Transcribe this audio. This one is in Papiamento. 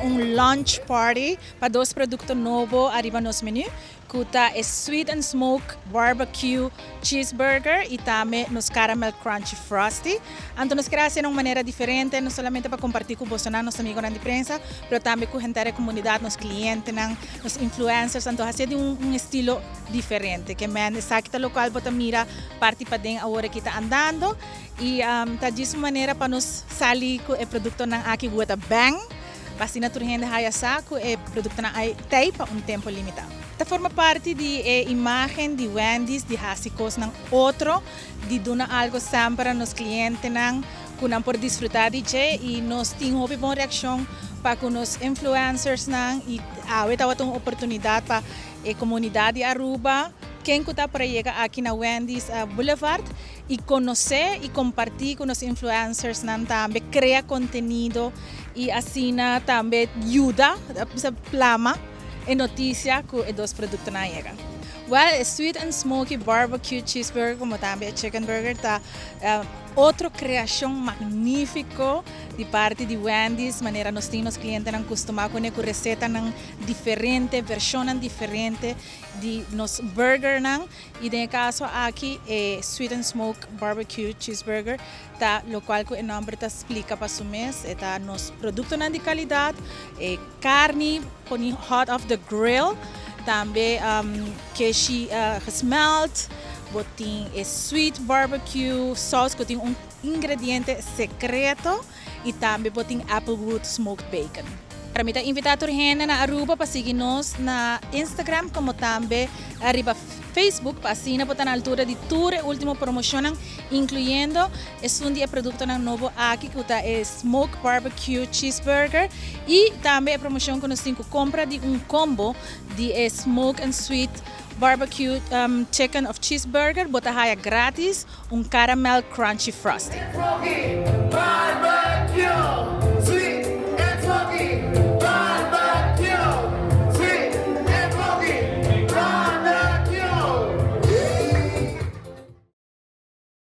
Ta un launch party pa dos producto nobo ariba nos menu, cu ta e Sweet and Smoke Barbecue Cheeseburger y tambe nos Caramel Crunchy Frosty. Anto nos kier haci na un manera diferente, no solamente pa comparti cu bosonan, nos amigonan di prensa, pero tambe cu henter e comunidad, nos clientenan, nos influencers, anto haci di un estilo diferente. Ke men esaki ta locual bo ta mira parti paden awor aki ta andando y ta djis un manera pa nos sali cu e productonan aki with a bang, pa asina tur hende haya sa cu e productonan ai tey pa un tempo limita. Ta forma parti di e imagen di Wendy's di haci cosnan otro, di duna algo semper a nos clientenan cu nan por disfruta di dje y nos tin hopi bon reaccion pa cu nos influencersnan y awe tabata un oportunidad pa e comunidad di Aruba, ken cu ta por a yega aki na Wendy's Boulevard y conoce y comparti cu nos influencersnan tambe, crea contenido y asina tambe yuda plama e noticia cu e dos productonan a yega. Well, e Sweet and Smoky Barbecue Cheeseburger como tambe e Chicken Burger ta otro creacion magnifico di parti di Wendy's, manera nos tin nos clientenan custuma cune cu recetanan diferente, versionnan diferente di nos burgernan y den e caso aki e Sweet and Smoke Barbecue Cheeseburger ta locual cu e nomber ta splica pa su mes, e ta nos productonan di calidad, e carni poni hot off the grill, tambe keshi gesmelt, bo tin e sweet barbecue sauce cu tin un ingrediente secreto y tambe bo tin Applewood smoked bacon. Mi ta invita tur hende na Aruba pa sigui nos na Instagram como tambe riba Facebook pa asina bo ta na altura di tur e ultimo promocionnan, incluyendo esun di e productonan nobo aki cu ta e Smoke Barbecue Cheeseburger y tambe e promocion cu nos tin cu compra di un combo di e Smoke and Sweet Barbecue Chicken of Cheeseburger bo ta haya gratis un Caramel Crunchy Frosty. Barbecue!